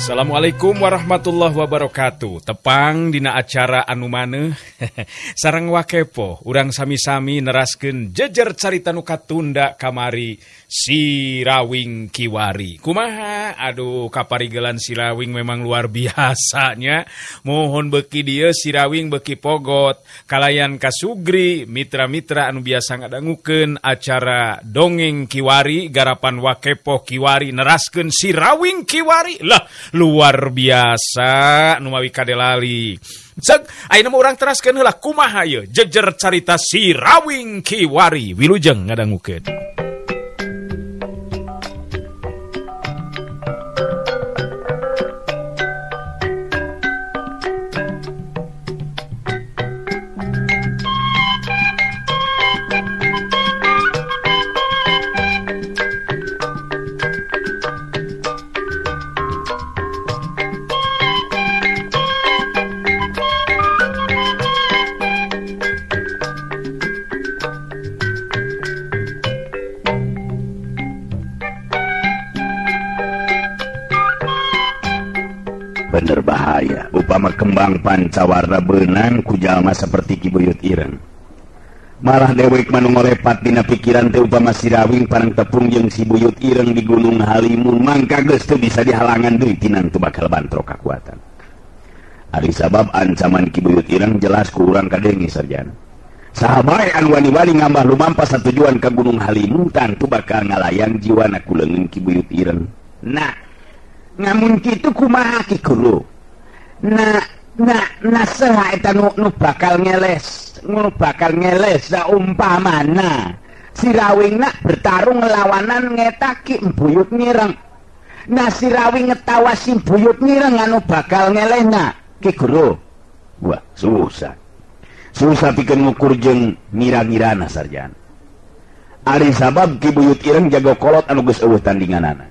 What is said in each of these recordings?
Assalamualaikum warahmatullahi wabarakatuh. Tepang dina acara anu maneuh sareng Wakepo urang sami-sami neraskeun jejer carita nu katunda kamari Sirawing Kiwari. Kumaha? Aduh, kaparigelan Sirawing memang luar biasanya. Mohon beki dieu Sirawing beki pogot kalayan kasugri mitra-mitra anu biasa ngadangukeun acara Dongeng Kiwari garapan Wakepo Kiwari neraskeun Sirawing Kiwari. Lah, luar biasa nu mawi kadelali. Cek, ayeuna mah urang teraskeun heula kumaha ieu jejer carita Sirawing Kiwari. Wilujeng ngadangukeun. Bener bahaya upama kembang pancawarna beunang ku jalma seperti Ki Buyut Ireng. Malah dewek manu ngolepat dina pikiran teh upama Sirawing parang tepung jeung si Buyut Ireng di Gunung Halimun mangka geus teu bisa dihalangan deui tinantu bakal bantrok kakuatan. Ari sabab ancaman Ki Buyut Ireng jelas ku urang kadenge sarjana. Saha bae anu wani-wani ngambah lumampas satujuan ka Gunung Halimun tantu bakal ngalayang jiwana ku leungeun Ki Buyut Ireng. Nah, ngamun kitu kumaha Ki Guru? Nah, nah saha eta nu bakal ngeles, nu bakal ngeles saumpamana Sirawingna bertarung ngelawanan ngeta Ki Buyut Ireng. Nah, Sirawing ngetawa si Buyut Ireng anu bakal ngelehna Ki Guru. Wah, susah. Susah pikeun ngukur jeung ngira-ngirana sarjana. Ari sabab Ki Buyut Ireng jago kolot anu geus eueuh tandinganana.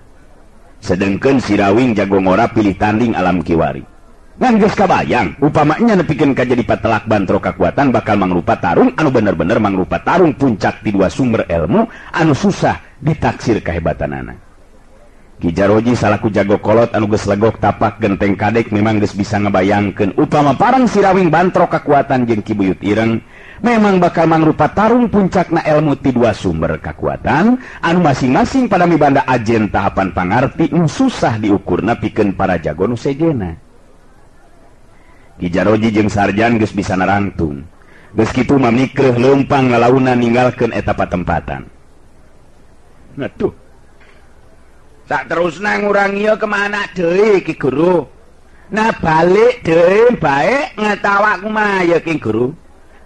Sedengkeun Sirawing jago ngora pilih tanding alam kiwari. Ngan geus kabayang, upamanya nepikeun ka jadi patelak bantrok kakuatan bakal mangrupa tarung anu bener-bener mangrupa tarung puncak ti dua sumber ilmu anu susah ditaksir kahebatanana. Ki Jaroji salaku jago kolot anu geus legok tapak genteng kadek memang geus bisa ngabayangkeun upama parang Sirawing bantrok kakuatan jeung Ki Buyut Ireng memang bakal mangrupa tarung puncakna ilmu ti dua sumber kakuatan anu masing-masing pada mibanda ajen tahapan pangarti nu susah diukurna pikeun para jago nu sejena. Ki Jaroji jeung Sarjan geus bisa narangtung. Geus kitu mamikreuh leumpang lalauna ninggalkeun eta patempatan. Aduh. Tak terusna ngurang ieu kemana deui Ki Guru? Nah balik deui bae ngetawa kumaha ya Ki Guru?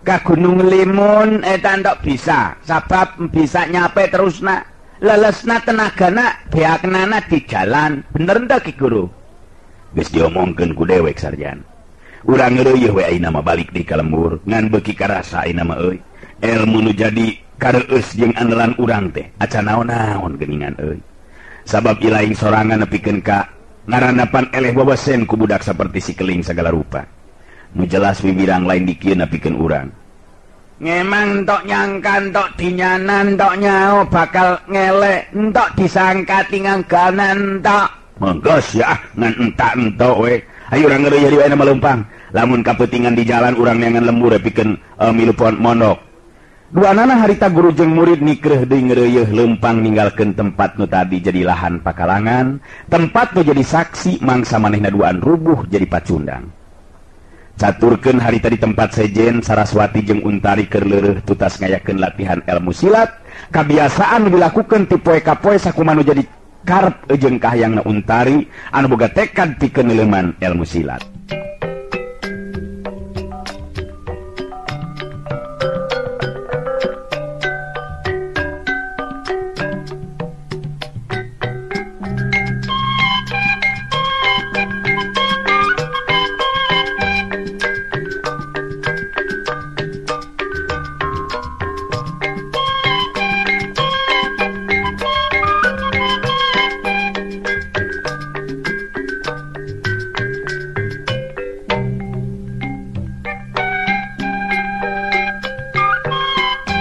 Ka Gunung Limun eta entok bisa, sabab bisa nyape terusna. Lelesna tenagana beaknana di jalan. Bener ente Ki Guru? Geus diomongkeun ku dewek Sarjan. Urang ngeureuy we ayeuna mah balik di ka lembur, ngan beuki karasa ayeuna mah euy. Elmu nu jadi kareueus jeung andalan urang teh acan naon-naon geuningan euy. Sabab ilaing sorangan nepikeun ka ngarandapan eleh wawesen ku budak saperti si keling sagala rupa. Nu jelas wiwirang lain dikieun nepikeun urang. Ngemang entok nyangka entok dinyanan entok nyao bakal ngelek entok disangka tingangganan entok. Menggeus ya ngan entak entok we. Ayo urang ngeureuy jadi wae maleumpang. Lamun kapeutingan di jalan urang neangan lembur pikeun milu mondok. Duanana harita guru jeung murid nikreuh deui ngeureuyeeh leumpang ninggalkeun tempat nu tadi jadi lahan pakalangan, tempat nu jadi saksi mangsa manehna duaan rubuh jadi pacundang. Caturkeun harita di tempat sejen Saraswati jeung Untari keur leureuh tutas ngayakeun latihan ilmu silat, kabiasaan nu dilakukeun ti poe ka poe sakumaha nu jadi karep jeung kahayangna Untari anu boga tekad pikeun neuleman ilmu silat.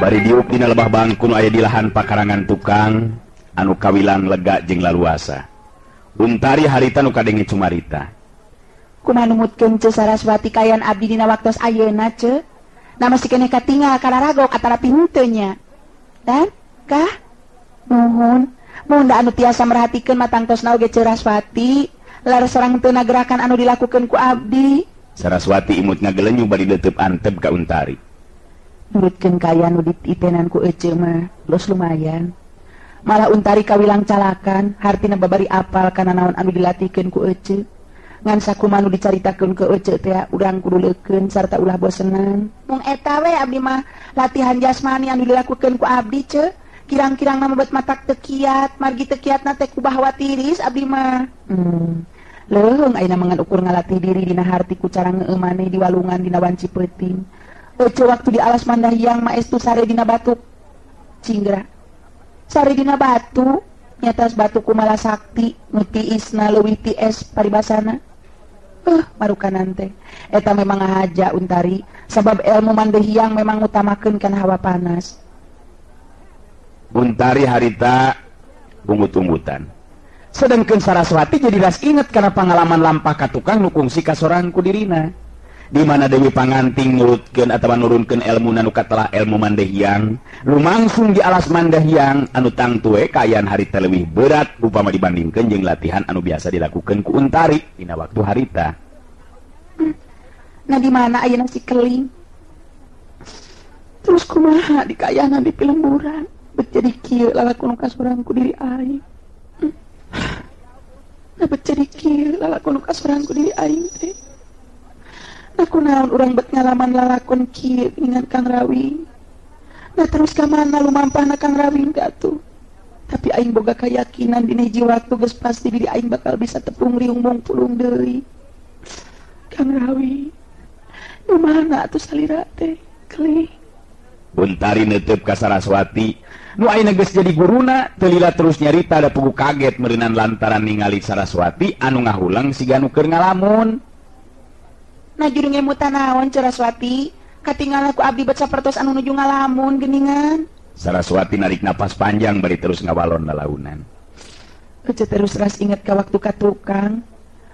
Bari diuk dina lebah bangku nu aya di lahan pakarangan tukang anu kawilang lega jeung laluasa. Untari harita nu kadenge cumarita. Kumaha numutkeun Ceu Saraswati kayan abdi dina waktos ayeuna Ceu? Na masih keneh katingal kararagok atanapi henteu nya. Dan kah? Nuhun. Mun da anu tiasa merhatikeun matangtosna oge Ceu Saraswati, lar sareng teu gerakan anu dilakukeun ku abdi. Saraswati imut ngagelenyu bari leuteub antep ka Untari. Nurutkeun kaya nu diitenan ku eceu mah, los lumayan. Malah Untari kawilang calakan, hartina babari apal kana naon anu dilatihkeun ku eceu. Ngan sakumaha nu dicaritakeun ke eceu teh urang kudu leukeun sarta ulah bosenan. Mung eta we abdi mah latihan jasmani anu dilakukeun ku abdi ceu. Kirang-kirang mah bet matak teu kiat, margi teu kiatna teh ku bahwa tiris abdi mah. Leuheung ayeuna mah ngan ukur ngalatih diri dina harti ku cara ngeueumane di walungan dina wanci peuting. Eceu waktu di alas Mandahyang mah estu sare dina batu cinggra. Sare dina batu, nyatas batu kumala sakti, nu tiisna leuwih ties paribasana. Marukanan teh. Eta memang ngahaja Untari, sabab ilmu Mandahyang memang ngutamakeun kana hawa panas. Untari harita ungut-ungutan. Sedangkan Saraswati jadi ras inget karena pengalaman lampah ka tukang nu kungsi kasorang ku dirina. Di mana Dewi Panganting nurutkeun atawa nurunkeun ilmu nu katelah ilmu Mandahyang, lumangsung di alas Mandahyang anu tangtue kaayaan harita leuwih berat upama dibandingkeun jeung latihan anu biasa dilakukeun ku Untari dina waktu harita. Nah di mana ayeuna si Keling? Terus kumaha di kaayaan di pilemburan? Bet jadi kieu lalakon kasorang ku diri aing. Nah bet jadi kieu lalakon kasorang ku diri aing teh. Nah kunaon urang bet ngalaman lalakon kieu dengan Kang Rawing. Nah terus ka mana lumampahna Kang Rawing atuh? Tapi aing boga keyakinan dina hiji waktu geus pasti diri aing bakal bisa tepung riung mungpulung deui. Kang Rawing, nu mana atuh salira teh? Keling. Untari neuteub ka Saraswati, nu ayeuna geus jadi guruna, teu lila terus nyarita da pugu kaget meureunan lantaran ningali Saraswati anu ngahulang siga nu keur ngalamun. Nah juru ngemutan naon Saraswati, katingal ku abdi bet sapertos anu nuju ngalamun geuningan. Saraswati narik napas panjang bari terus ngawalon lalaunan. Ece terus ras inget ka waktu ka tukang.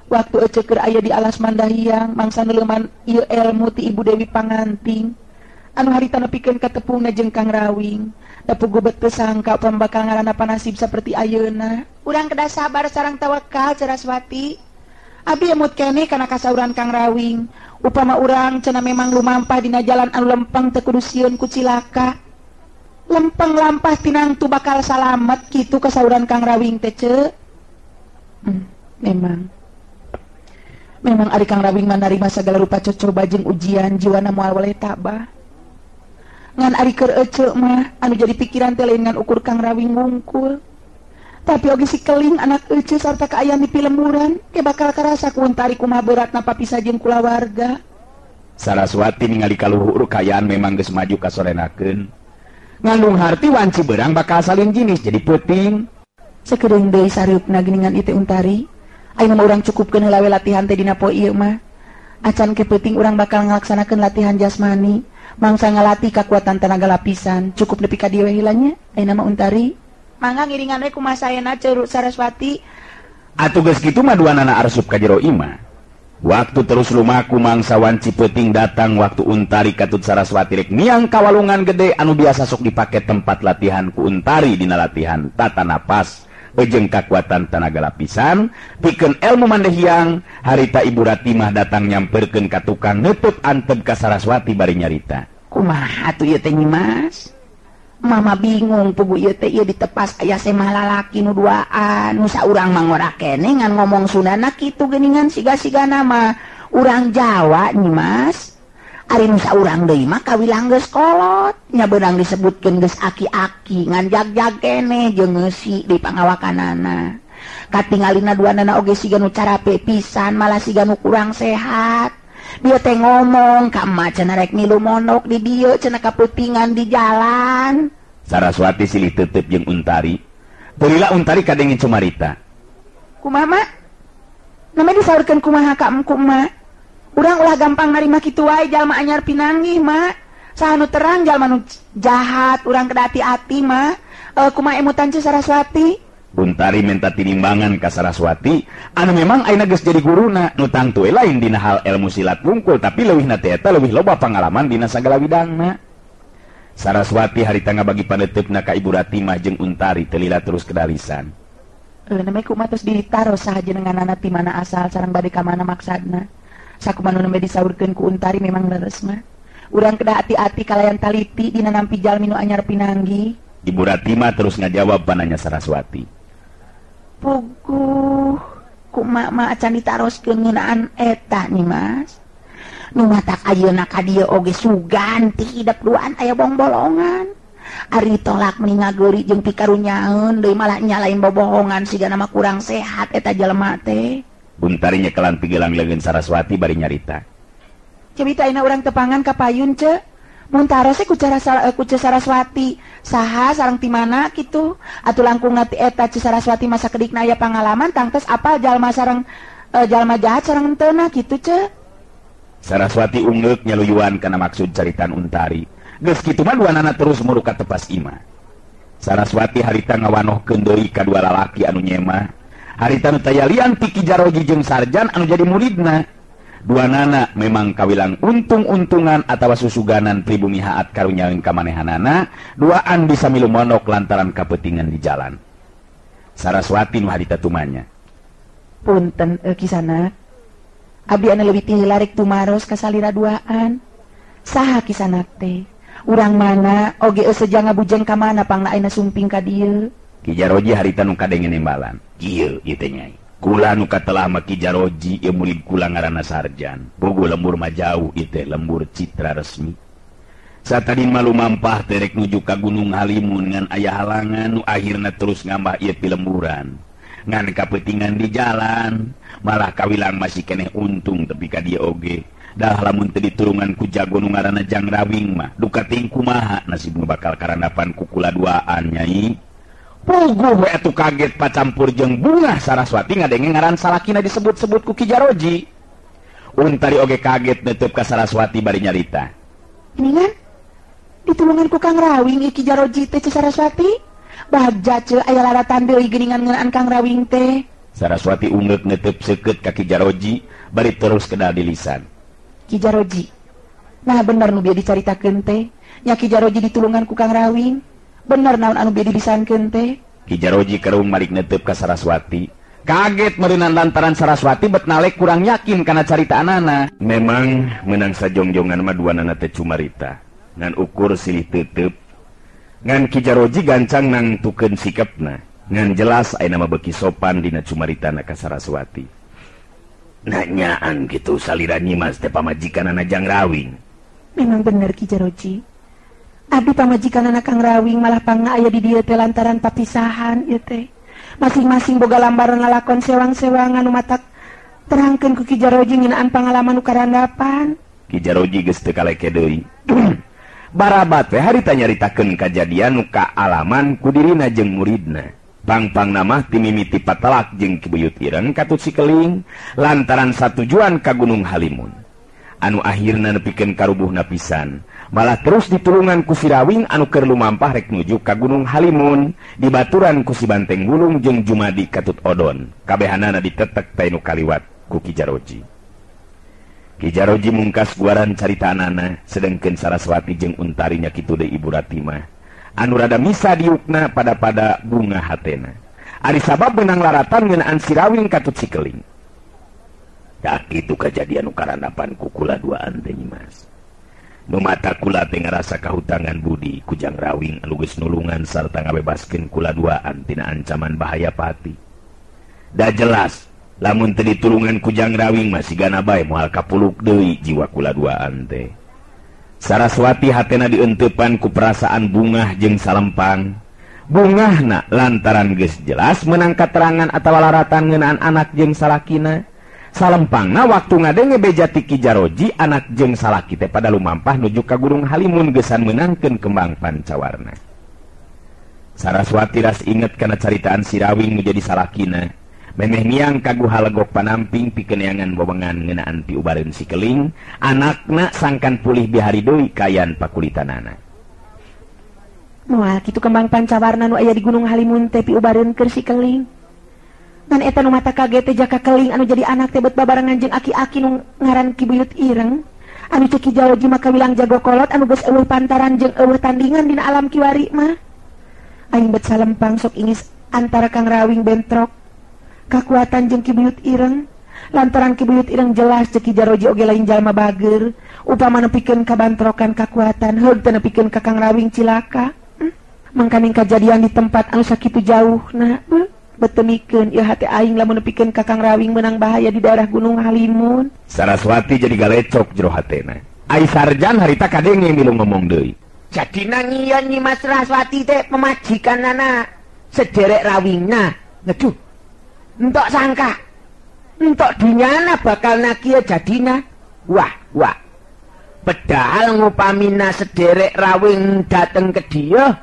Waktu ece keur aya di alas Mandahyang, mangsa neuleuman ieu ilmu ti Ibu Dewi Panganting. Anu harita nepikeun ka tepungna jeung Kang Rawing. Da pugu bet teu sangka pambakal ngaranna panasib saperti ayeuna. Urang kedah sabar sareng tawakal Saraswati. Abdi emut keneh kana kasauran Kang Rawing. Upama urang cenah memang lumampah dina jalan anu lempeng teu kudu sieun ku cilaka. Lempeng lampah tinangtu bakal salamet kitu kasauran Kang Rawing teh ceu. Memang. Memang ari Kang Rawing mah narima sagala rupa cocoba jeung ujian jiwana moal weleh tabah. Ngan ari keur eceu mah anu jadi pikiran teh lain ngan ukur Kang Rawing wungkul. Tapi oge si Keling anak eceu sarta kaayaan di pilemburan ke bakal karasa ku Untari kumaha beratna papisah jeung kulawarga. Saraswati ningali kaluhur kaayaan memang geus maju kasorenakeun. Ngandung harti wanci berang bakal salin jinis jadi peuting. Sakedeung deui sareupna geuningan ieu teh Untari. Ayeuna mah urang cukupkeun heula we latihan teh dina poe ieu mah. Acan ke peuting urang bakal ngalaksanakeun latihan jasmani. Mangsa ngalatih kakuatan tenaga lapisan, cukup nepi ka dieu we heula nya. Ayeuna mah Untari. Mangga ngiringan we kumaha saena Ceu Saraswati. Atuh geus kitu mah duanana arsup ka jero imah. Waktu terus lumaku mangsa wanci peuting datang waktu Untari katut Saraswati rek miang ka walungan gede anu biasa sok dipake tempat latihan ku Untari dina latihan tata napas jeung kakuatan tenaga lapisan pikeun ilmu Mandahyang. Harita Ibu Ratimah datang nyamperkeun ka tukang neuteub antep ka Saraswati bari nyarita. Kumaha atuh ieu teh Nyimas? Mama bingung pugu ieu teh ieu ditepas aya semah lalaki nu duaan nu saurang mah ngora keneh ngan ngomong Sundana kitu geuningan siga-sigana mah urang Jawa Nyimas. Ari nu saurang deui mah kawilang geus kolot nya beunang disebutkeun geus aki-aki ngan jag-jag keneh jeung ngeusi di pangawakanana. Katingalina duanana oge siga nu carape pisan malah siga nu kurang sehat. Dia teh ngomong ka emak cenah rek milu monok di dieu cenah kapeutingan di jalan. Saraswati silih tetep jeung Untari. Teu Untari kadenge cumarita. Kumaha mak? Namanya disaurkeun kumaha ka emku mak? Urang ulah gampang narima kitu wae jalma anyar pinanggih mak. Saha nu terang jalma nu jahat urang kedah hati-hati mak. Kumaha emutan Ceu Saraswati? Untari minta tinimbangan ka Saraswati anu memang ayeuna geus jadi guruna nu tangtu we lain dina hal ilmu silat wungkul tapi leuwihna teh eta leuwih loba pangalaman dina sagala widangna. Saraswati harita ngabagi paneuteup-na ka Ibu Ratimah jeung Untari teu lila terus kedalisan. Namanya kumaha tos ditaros saha jenenganana ti mana asal sareng bade ka mana maksadna. Sakumaha nu nembe disaurkeun ku Untari memang leres mah. Urang kedah ati-ati kalayan taliti dina nampi jalmi nu anyar pinanggi. Ibu Ratimah terus ngajawab pananya Saraswati. Puguh kumaha mah acan ditaroskeun ngeunaan eta nih Mas. Nu matak ayeuna ka dieu oge sugan ti hidep duaan aya bongbolongan. Ari tolak meni ngageuri jeung pikarunyaeun deui malah nyalain bobohongan sigana mah kurang sehat eta jelema teh. Untari nyekelan pigelang leungeun Saraswati bari nyarita. Cewita ayeuna urang tepangan ka payun ce. Mun taros ku cara ku Saraswati saha sareng ti mana kitu atuh langkung ti eta Saraswati masa kedikna aya pangalaman tangtes apal jalma sareng jalma jahat sareng henteu kitu ce. Saraswati ungeuk nyaluyuan kana maksud caritan Untari. Geus kitu mah duanana terus muru ka tepas imah. Saraswati harita ngawanohkeun deui ka dua lalaki anu nyemah. Harita nu tayalian ti Ki Jaroji jeung Sarjan anu jadi muridna. Duanana memang kawilang untung-untungan atawa susuganan pribumi haat karunyaeun kamanehanana, duaan bisa milu monok lantaran kapetingan di jalan. Saraswati nu harita tumanya. Punten kisana. Abdi anu leuwih ti larik tumaros ka salira duaan. Saha kisanak teh? Urang mana oge seja ngabujeng ka mana pangna ayeuna sumping ka dieu. Ki Jaroji harita nu kadenge nembalan. Kieu ieu teh Nyai. Kula nu katelah mah Ki Jaroji ieu murid kula ngaranna Sarjan. Bogo lembur mah jauh ieu teh lembur Citra Resmi. Satadin mah lumampah teh rek nuju ka Gunung Halimun ngan aya halangan nu akhirna terus ngambah ieu pilemburan. Ngan kapeutingan di jalan, malah kawilang masih keneh untung tepi ka dieu oge. Dah lamun teu ditulungan ku jago nu ngaranna Jang Rawing mah duka ting kumaha nasib nu bakal karandapan ku kula duaan Nyai. Puguh we atuh kaget pacampur jeung bungah Saraswati ngadenge ngaran salakina disebut-sebut ku Ki Jaroji. Untari oge kaget neuteub ka Saraswati bari nyarita. Geningan ditulungan ku Kang Rawing Ki Jaroji teh Saraswati. Bagja ce aya laratan deui geuningan ngeunaan Kang Rawing teh. Saraswati ungeuk neuteub seukeut ka Ki Jaroji bari terus kedal di lisan. Ki Jaroji. Nah bener nu bieu dicaritakeun teh. Nya Ki Jaroji ditulungan ku Kang Rawing. Bener naon anu bieu dilisankeun teh. Ki Jaroji kerung malik neuteub ka Saraswati. Kaget meureunan lantaran Saraswati bet nalek kurang yakin kana caritaanana. Memang meunang sajongjongan mah duanana teh cumarita. Ngan ukur silih teuteub. Ngan Ki Jaroji gancang nangtukeun sikapna. Ngan jelas ayeuna mah beuki sopan dina cumaritana ka Saraswati. Nanyaan gitu salira Nyimas teh pamajikanana Jang Rawing. Memang bener Ki Jaroji. Abdi pamajikanana Kang Rawing malah pangna aya di dieu teh lantaran papisahan ieu teh. Masing-masing boga lambaran lalakon sewang-sewangan nu matak terangkeun ku Ki Jaroji ngeunaan pangalaman nu karandapan. Ki Jaroji geus teu kaleke deui. Barabat we harita nyaritakeun kajadian nu kaalaman ku dirina jeung muridna. Pang-pangna mah ti mimiti patelak jeung Ki Buyut Ireng katut Sikeling lantaran satujuan ka Gunung Halimun. Anu akhirna nepikeun karubuhna pisan. Malah terus ditulungan ku si Rawing anu keur lumampah rek nuju ka Gunung Halimun dibaturan ku si Banteng Bulung jeung Jumadi katut Odon. Kabehanana ditetek teh nu kaliwat ku Ki Jaroji. Ki Jaroji mungkas guaran caritaanana sedengkeun Saraswati jeung Untari nya kitu deui Ibu Ratimah. Anu rada misa diukna pada-pada bunga hatena. Ari sabab meunang laratan ngeunaan si Rawing katut Sikeling. Dak kitu kajadian nu karandapan ku kula duaan teh Nyimas. Nu mata kula teh ngarasa kahutangan budi ku Jang Rawing anu geus nulungan sarta ngabebaskeun kula duaan tina ancaman bahaya pati. Da jelas lamun teu ditulungan ku Jang Rawing mah sigana bae moal kapuluk deui jiwa kula duaan teh. Saraswati hatena dienteupan ku perasaan bungah jeung salempang. Bungahna lantaran geus jelas meunang katerangan atawa laratan ngeunaan anak jeung salakina. Salempangna waktu ngadenge beja ti Ki Jaroji anak jeung salaki teh pada lumampah nuju ka Gunung Halimun geusan meunangkeun kembang pancawarna. Saraswati ras inget kana caritaan si Rawing nu jadi salakina. Memeh niang ka guha legok panamping pikeun wewengan ngeunaan piubareun Sikeling, anakna sangkan pulih bihari deui kayan pakulitanana. Moal kitu kembang pancawarna nu aya di Gunung Halimun teh piubareun keur si Keling. Ngan eta nu mata kaget teh jaka Keling anu jadi anak teh bet babarengan jeung aki-aki nu ngaran Ki Buyut Ireng. Anu cek Ki Jaroji mah kawilang jago kolot anu geus eueuh pantaran jeung eueuh tandingan dina alam kiwari mah. Aing bet salempang sok ingis antara Kang Rawing bentrok kakuatan jeung Ki Buyut Ireng. Lantaran Ki Buyut Ireng jelas cek Ki Jaroji oge lain jalma bager. Upama nepikeun kabantrokan kakuatan heug teu nepikeun ka Kang Rawing cilaka. Mangkaning kajadian di tempat anu sakitu jauhna, betemikeun ieu hate aing lamun nepikeun ka Kang Rawing meunang bahaya di daerah Gunung Halimun. Saraswati jadi galecok jero hatena. Ai Sarjan harita kadenge milu ngomong deui. Jadina nyian Nyi Mas Saraswati teh pemajikanana sederek rawingna. Aduh. Entok sangka. Entok dunyana bakal nakia jadina. Wah, wah. Padahal ngupamina sederek rawing dateng ke dia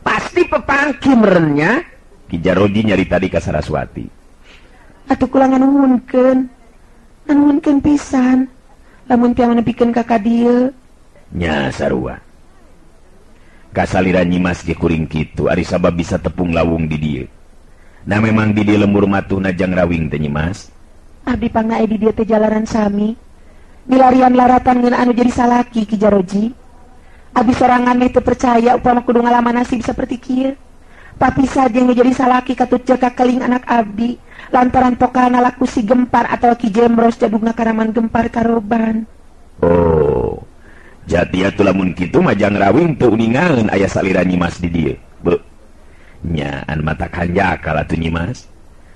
pasti pepanggi merennya. Ki Jaroji nyari tadi ka Saraswati. Atuh kula nganuhunkeun. Nganuhunkeun pisan. Lamun tiang nepikeun ka ka dieu. Nya sarua. Kasalira Nyi Mas ge kuring kitu ari sabab bisa tepung lawung di dieu. Nah memang di dieu lembur matuhna jang rawing teh Nyi Mas. Abdi pangna di dieu teh jalanan sami. Dilarian laratan ngeun anu jadi salaki Ki Jaroji. Abi sorangan teu percaya upama kudu ngalaman nasib seperti kieu. Papisah jeung nu jadi salaki katut ka Keling anak abdi lantaran pokalna laku si Gempar atau Ki Jemros jadugna karaman Gempar karoban. Oh. Jati atuh lamun kitu mah jang rawing teu uningaeun aya salira Nyi Mas di dieu. Beuh. Nya an mata kanjakal atuh Nyi Mas.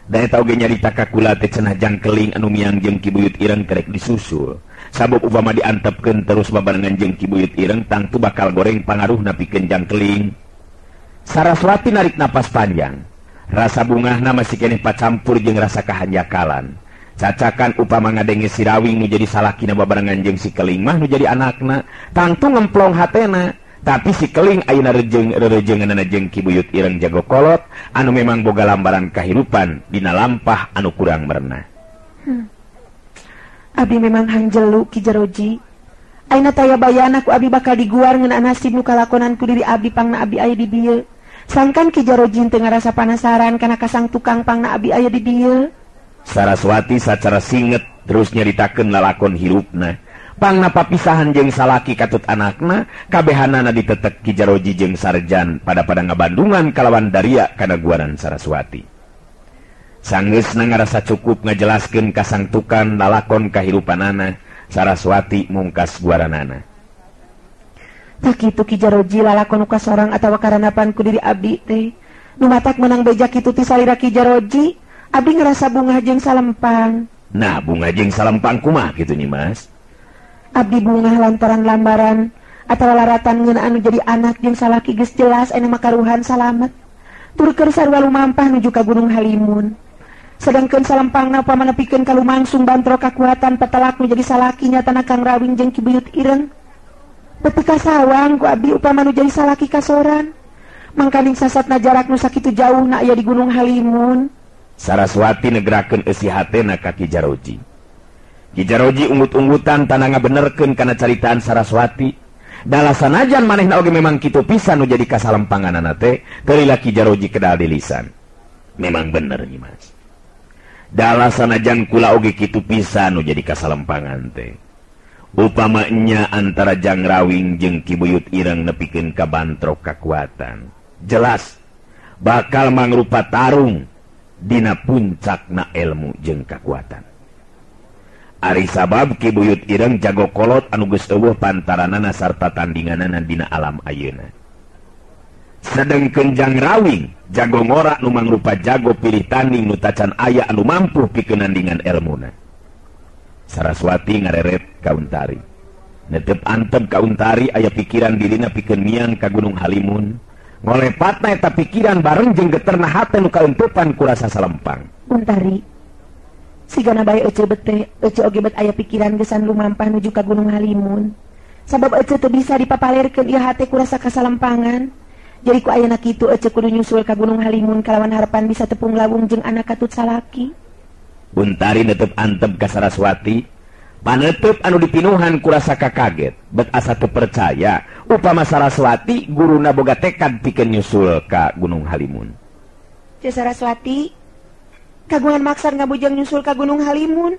Da eta oge nyarita ka kula teh cenah jang Keling anu miang jeung Ki Buyut Ireng kerek disusul. Sabab upama diantepkeun terus babarengan jeung Ki Buyut Ireng tangtu bakal goreng pangaruhna pikeun jang Keling. Saraswati narik napas panjang. Rasa bungahna masih keneh pacampur jeung rasa kahanjakalan. Cacakan upama ngadenge si Rawing nu jadi salakina babarengan jeung si Keling mah nu jadi anakna, tangtu ngemplong hatena. Tapi si Keling ayeuna rerejenganana jeung Ki Buyut Ireng jago kolot anu memang boga lambaran kahirupan dina lampah anu kurang merenah. Abi memang hanjelu Ki Jaroji. Ayeuna taya bayana ku abi bakal diguar ngeunaan nasib nu kalakonan ku diri abdi pangna abi aya di dieu. Sangkan Ki Jaroji teu ngarasa panasaran kana kasang tukang pangna abi aya di dieu. Saraswati sacara singet terus nyaritakeun lalakon hirupna. Pangna papisahan jeung salaki katut anakna, kabehanana ditetek Ki Jaroji jeung Sarjan pada-pada ngabandungan kalawan daria kana guaran Saraswati. Sanggeusna ngarasa cukup ngajelaskeun ka sang tukang lalakon kahirupanana, Saraswati mungkas guaranana. Tak kitu Ki Jaroji lalakon nu kasorang atawa karanapan ku diri abdi teh. Nu matak meunang beja kitu ti salira Ki Jaroji, abdi ngerasa bungah jeung salempang. Nah, bungah jeung salempang kumaha kitu Nyi Mas? Abdi bungah lantaran lambaran atawa laratan ngeunaan nu jadi anak jeung salaki geus jelas aya makaruhan salamet. Tur keur sarua lumampah nuju ka Gunung Halimun. Sedangkeun salempangna upama nepikeun ka lumangsung bantrok kakuatan petelak nu jadi salaki nyatana Kang Rawing jeung Ki Buyut Ireng. Beuti kasawang ku abdi upama nu jadi salaki kasoran. Mangkaning sasatna jarak nu sakitu jauhna aya di Gunung Halimun. Saraswati negrakeun eusi hatena ka Ki Jaroji. Ki Jaroji unggut-unggutan tanah ngabenerkeun kana caritaan Saraswati. Dala sanajan manehna oge memang kitu pisan nu jadi kasalempanganana teh, teu Ki Jaroji kedal di lisan. Memang bener Nyi Mas. Dala sanajan kula oge kitu pisan nu jadi kasalempangan teh. Upama nya antara Jang Rawing jeung Ki Buyut Ireng nepikeun ka bantrok kakuatan. Jelas bakal mangrupa tarung dina puncakna ilmu jeung kakuatan. Ari sabab Ki Buyut Ireng jago kolot anu geus eueuh pantaranana sarta tandinganana dina alam ayeuna. Sedengkeun Jang Rawing jago ngora nu mangrupa jago pilih tanding nu tacan aya anu mampu pikeun nandingan elmuna. Saraswati ngareret ka Untari. Netep antep ka Untari aya pikiran dirina pikeun miang ka Gunung Halimun. Ngolepatna eta pikiran bareng jeung geterna hate nu kauntupan ku rasa salempang. Untari, sigana bae ece bete, ece oge bet aya pikiran gesan lumampah nuju ka Gunung Halimun. Sabab ece teu bisa dipapalerkeun ieu hate ku rasa kasalempangan. Jadi ku ayeuna kitu ece kudu nyusul ka Gunung Halimun kalawan harapan bisa tepung lawung jeung anak katut salaki. Untari netep antep ka Saraswati, Panetep anu dipinuhan kurasa kakaget, bet asa teu percaya upama Saraswati guruna boga tekad pikeun nyusul ka Gunung Halimun. Ceu Saraswati, kagungan maksad ngabujeng nyusul ka Gunung Halimun.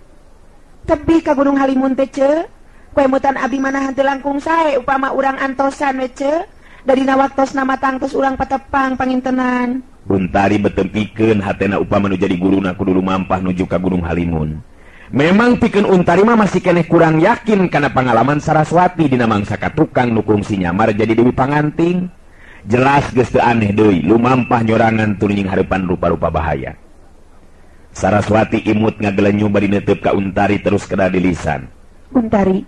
Tebih ka Gunung Halimun teh ceu, kuemutan abdi manahan teu langkung sae upama urang antosan we ceu. Dadina waktosna matang tos urang patepang pangintenan. Untari betempikeun hatena upama nu jadi guruna kudu lumampah nuju ka Gunung Halimun. Memang pikeun Untari mah masih keneh kurang yakin kana pangalaman Saraswati dina mangsa ka tukang nu kungsi nyamar jadi Dewi Panganting. Jelas geus teu aneh deui lumampah nyorangan tuluy nyinghareupan rupa-rupa bahaya. Saraswati imut ngagelenyu bari neuteup ka Untari terus kena di lisan. Untari,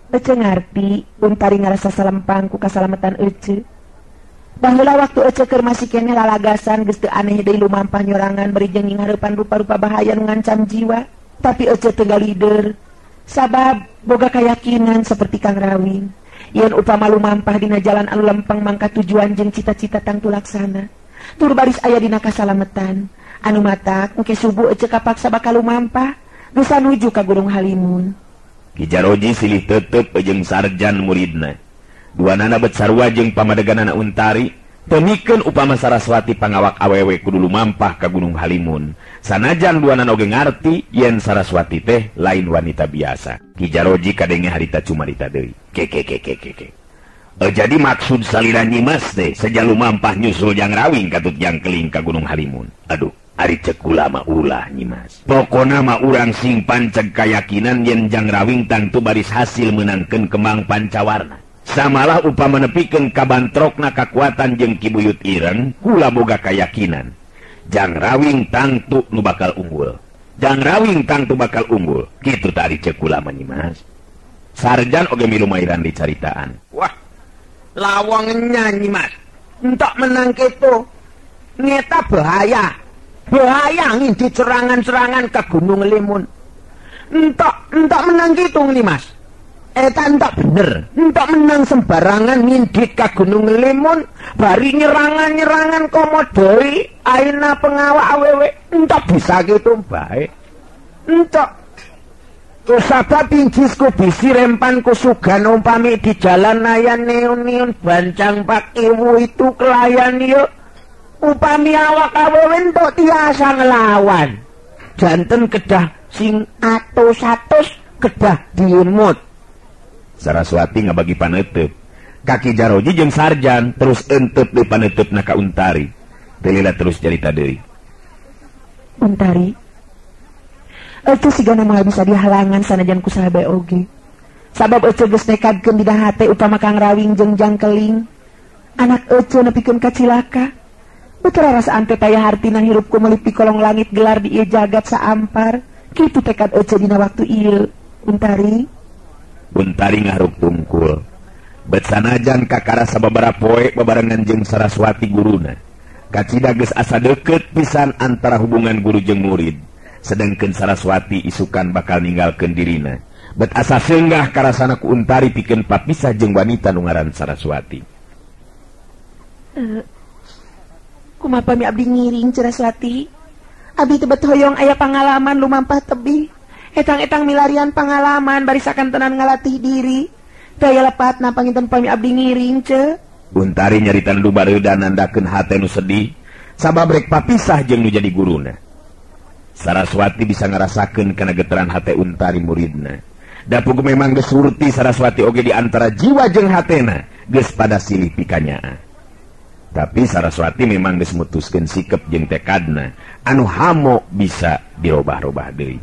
ece ngarti Untari ngarasa salempang ku kasalametan ece. Baheula waktu ece keur masih keneh lalagasan geus teu aneh deui lumampah nyorangan bari jeung nyinghareupan rupa-rupa bahaya nu ngancam jiwa. Tapi ece teu galider sabab boga kayakinan seperti Kang Rawing yen upama lumampah dina jalan anu lempeng mangka tujuan jeung cita-cita tangtu laksana tur baris aya dina kasalametan anu matak engke subuh ece kapaksa bakal lumampah bisa nuju ka Gunung Halimun. Ki Jaroji silih tetep jeung sarjan muridna. Duanana bet sarua jeung pamadeganana Untari temikeun upama Saraswati pangawak awewe kudu lumampah ka Gunung Halimun. Sanajan duanana oge ngarti yen Saraswati teh lain wanita biasa. Ki Jaroji kadenge harita cumarita deui. Ke ke ke ke ke. Jadi maksud salira Nyimas teh seja lumampah nyusul Jang Rawing katut Jangkeling ka Gunung Halimun. Aduh, ari ceuk kula mah ulah Nyimas. Pokona mah urang sing panceg kayakinan yen Jang Rawing tangtu baris hasil meunangkeun kembang pancawarna. Samalah upama nepikeun kabantrokna kakuatan jeung Ki Buyut Ireng, kula boga kayakinan Jang Rawing tangtu nu bakal unggul. Jang Rawing tangtu bakal unggul. Kitu tadi ceuk kula mah Nyimas. Sarjan oge milu mairan dicaritaan. Wah, lawang nyanyi Mas. Entok menang kitu. Ngeta bahaya. Bahaya ngindi serangan-serangan ke Gunung Limun. Entok menang kitu Nyimas. Eta entok bener, entok menang sembarangan ngindit ka Gunung Limun, bari nyerangan-nyerangan komodoi, aina pengawak awewe, entok bisa gitu bae. Entok. Kusabab injisku bisi rempan kusugan umpami di jalan ayan neon-neon bancang pak iwu itu kelayan yuk. Upami awak awewe entok tiasa ngelawan. Janten kedah sing atus-atus kedah diimut. Saraswati ngabagi panetep. Kaki Jaroji jeung sarjan terus entep di panetepna ka Untari. Teu terus carita deui. Untari, ece sigana moal bisa dihalangan sanajan ku saha bae oge. Sabab ece geus nekadkeun dina hate upama Kang Rawing jeung Jangkeling. Anak ece nepikeun ka cilaka. Betul rasaan teh taya hartina hirupku melipi kolong langit gelar di ieu jagat saampar. Kitu tekad ece dina waktu ieu. Untari. Untari ngahruk tungkul. Bet sanajan kakara sababaraha poe babarengan jeung Saraswati guruna. Kacida geus asa deukeut pisan antara hubungan guru jeung murid. Sedengkeun Saraswati isukan bakal ninggalkeun dirina. Bet asa senggah karasana ku Untari pikeun papisah jeung wanita nu ngaran Saraswati. Kumaha pami abdi ngiring Saraswati? Abdi teh bet hoyong aya pangalaman lumampah tebih. Etang-etang milarian pangalaman barisakan tenan ngalatih diri. Daya lepat na panginten pami abdi ngiring ce. Untari nyaritan du bareuda nandakeun hate nu sedih sabab rek papisah jeung nu jadi guruna. Saraswati bisa ngarasakeun kana getaran hate Untari muridna. Dapuk memang geus surti Saraswati oge di antara jiwa jeung hatena geus pada silih pikanyaa. Tapi Saraswati memang geus mutuskeun sikep jeung tekadna anu hamo bisa dirobah-robah deui.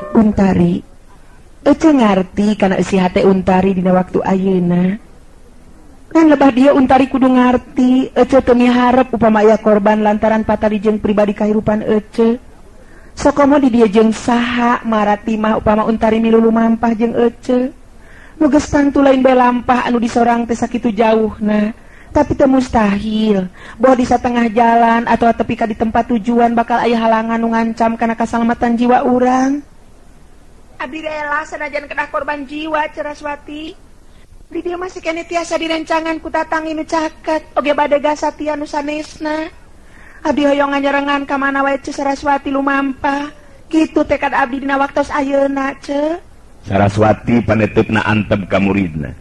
Untari, ece ngarti kana eusi hate Untari dina waktu ayeuna. Ngan lebah dia Untari kudu ngarti, ece teu miharep upama aya korban lantaran patali jeung pribadi kahirupan ece. Sokomo di dieu jeung saha marati mah upama Untari milu lumampah jeung ece. Nu geus tangtu lain bae lampah anu disorang teh sakitu jauhna. Tapi teu mustahil boh di satengah jalan atau tepi ka di tempat tujuan bakal aya halangan nu ngancam kana kasalamatan jiwa urang. Abdi rela sanajan kedah korban jiwa Saraswati. Di dieu masih keneh tiasa direncangan ku tatangi nu caket oge bade gasatia nu sanesna. Abdi hoyong nganyerengan ka mana wae Ceu Saraswati lumampah. Kitu tekad abdi dina waktos ayeuna, Ceu. Saraswati paneuteup antep ka muridna.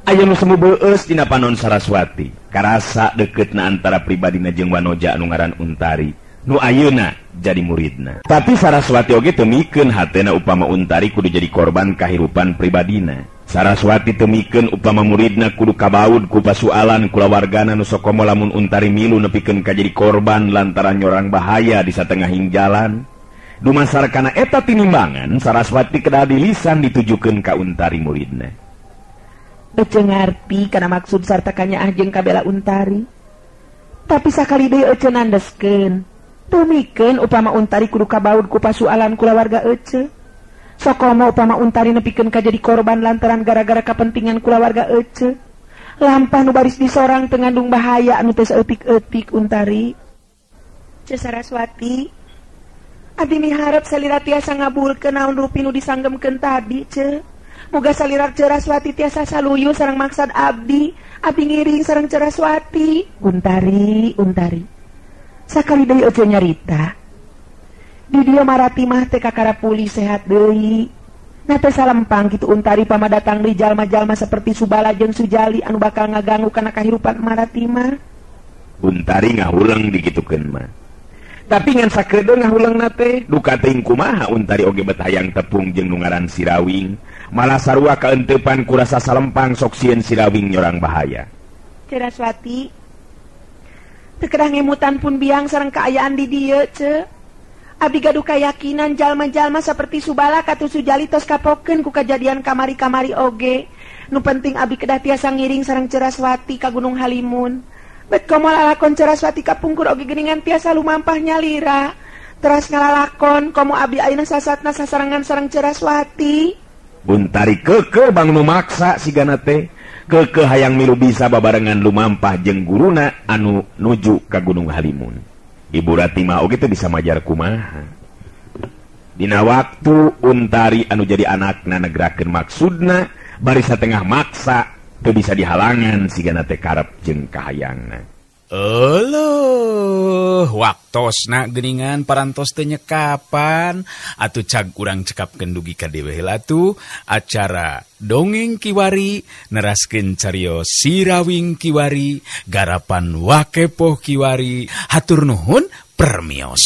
Aya nu semu beueus dina panon Saraswati. Karasa deketna antara pribadina jeung wanoja anu ngaran Untari. Nu ayeuna jadi muridna. Tapi Saraswati oge teu mikeun hatena upama Untari kudu jadi korban kahirupan pribadina. Saraswati teu mikeun upama muridna kudu kabaud ku pasualan kulawargana nu sokomo lamun Untari milu nepikeun ka jadi korban lantaran nyorang bahaya di satengahing jalan. Dumasar kana eta tinimbangan Saraswati kedah dilisan ditujukeun ka Untari muridna. Ece ngarti kana maksud sarta kanyaah jeung kabela Untari. Tapi sakali deui ece nandeskeun. Tumikeun upama Untari kudu kabaud ku pasualan kulawarga ece. Sokomo upama Untari nepikeun ka jadi korban lantaran gara-gara kapentingan kulawarga ece. Lampah nu baris disorang teu ngandung bahaya anu teu saeutik-eutik Untari. Ceu Saraswati, abdi miharep salira tiasa ngabulkeun naon rupi nu disanggemkeun tadi, Ceu. Muga salira Ceu Saraswati tiasa saluyu sareng maksad abdi, abdi ngiring sareng Ceu Saraswati. Untari, Untari. Sakali deui ece nyarita. Di dieu Marati mah teh kakara pulih sehat deui. Nah teh salempang kitu Untari pamadatang deui jalma-jalma seperti Subala jeung Sujali anu bakal ngaganggu kana kahirupan Marati mah. Untari ngahuleng dikitukeun mah. Tapi ngan sakedeung ngahulengna teh duka teuing kumaha Untari oge bet hayang tepung jeung nu ngaran Sirawing. Malah sarua kaenteupan ku rasa salempang sok sieun Sirawing nyorang bahaya. Ceu Saraswati teu kedah ngemutan pun biang sareng kaayaan di dieu, Ceu. Abdi gaduh kayakinan jalma-jalma seperti Subala katu Sujali tos kapokeun ku kajadian kamari-kamari oge. Nu penting abdi kedah tiasa ngiring sareng Ceu Saraswati ka Gunung Halimun. Bet komo lalakon Ceu Saraswati kapungkur oge geuningan tiasa lumampah nyalira. Teras ngalalakon komo abdi ayeuna sasatna sasarengan sareng Ceu Saraswati. Untari keukeuh bang nu maksa sigana teh. Keukeuh hayang milu bisa babarengan lumampah jeung guruna anu nuju ka Gunung Halimun. Ibu Rati mah oge teu bisa majar kumaha. Dina waktu Untari anu jadi anakna negrakeun maksudna bari satengah maksa teu bisa dihalangan sigana teh karep jeung kahayangna. Euleuh, waktosna geuningan parantos teh nyekapan atuh cag urang cekapkeun dugi ka dewe heula atuh acara Dongeng Kiwari neraskeun carios Sirawing Kiwari garapan Wakepoh Kiwari. Hatur nuhun permios.